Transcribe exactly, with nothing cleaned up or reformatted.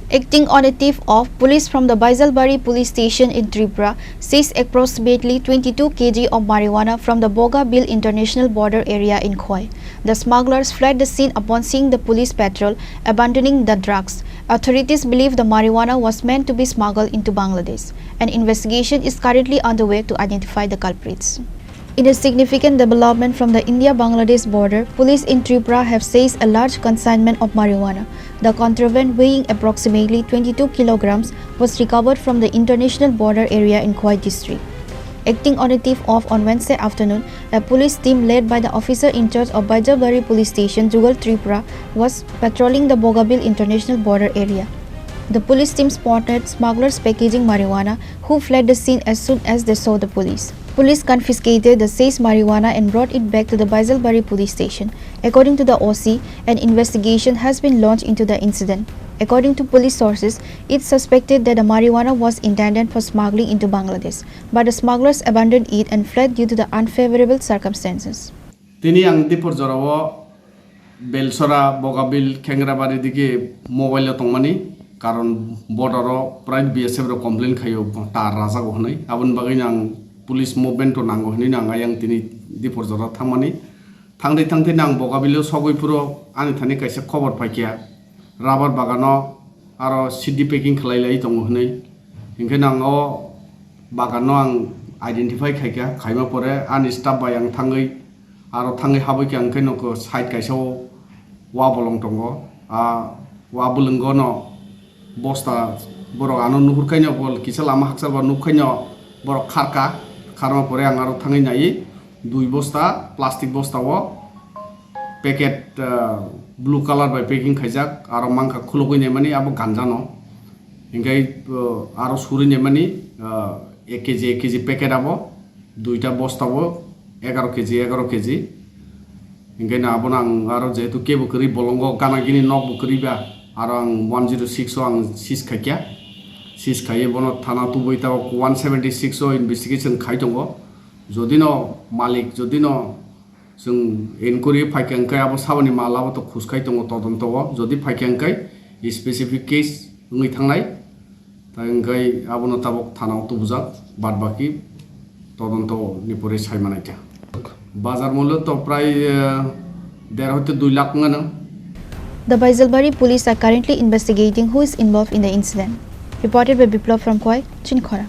Acting on a tip of, police from the Baijalbari police station in Tripura seized approximately twenty-two kilograms of marijuana from the Bogabeel International Border area in Khowai. The smugglers fled the scene upon seeing the police patrol, abandoning the drugs. Authorities believe the marijuana was meant to be smuggled into Bangladesh. An investigation is currently underway to identify the culprits. In a significant development from the India-Bangladesh border, police in Tripura have seized a large consignment of marijuana. The contraband, weighing approximately twenty-two kilograms, was recovered from the international border area in Khowai district. Acting on a tip of on Wednesday afternoon, a police team led by the officer in charge of Baijalbari Police Station, Jugal Tripura, was patrolling the Bogabeel International Border area. The police team spotted smugglers packaging marijuana, who fled the scene as soon as they saw the police. Police confiscated the seized marijuana and brought it back to the Baijalbari police station. According to the O C, an investigation has been launched into the incident. According to police sources, it's suspected that the marijuana was intended for smuggling into Bangladesh, but the smugglers abandoned it and fled due to the unfavorable circumstances. Tini ang Dipor jorao Belsora, Bogabil, Khengrabari digi mobile o tongmani, karon border o prai B S F rok complain khaio tar rajago hwnwi. Aboni bagwi ang police movement o nango hwnwi ang ayang tini Dipor jora thangmani. Thangdi thangdi ang Bogabil o sogwi phuru ani thani kaisa khobor phaikha, rubber bagano aro C D packing khlai lai tongo hwnwi. Hinkhe ang o bagan no ang identify khaikha, khaima pore ani staff bai ang thangwi, aro thangwi habwi khe ang khe nokho side kaisa o wa bolong tongo. A wa bolongo no bosta, borok ano nuhur khaino, bol kisa lama hakchal ba nuk khaino borok kharka, kharma pore ang aro thangwi nai dui bosta plastic bosta o packet, ah, blue color bai packing khaijak, aro mankha khulugwi naimani abo ganja no. Hinkhe, uh, aro suri naimani, uh, ek K G, ek K G packet abo, duita bosta bo, egaroh K G, egaroh K G. Hinkhe na abono ang aro jehetu kebo kwrwi bolongo gana gini nok bo kwrwi ba, aro ang one zero six o ang seize khaikha. Seize khaiwi bono thana tubui tabok one seventy six o investigation khai tongo. Jodi no malik, jodi no Chwng inquiry phaikha hwnkhe abo saboni mal abo to khuskai tongo todonto o. Jodi phaikha hwnkhe specific case wngwi thangnai. Tai hwnkhe abono tabok thana o tubujak, bad baki todonto ni pore sai manaikha. Bazar mulyo to prai, eh, der hoite dui lakh wngano. The Baijalbari police are currently investigating who is involved in the incident. Reported by Biplab from Khowai, Chinkhora.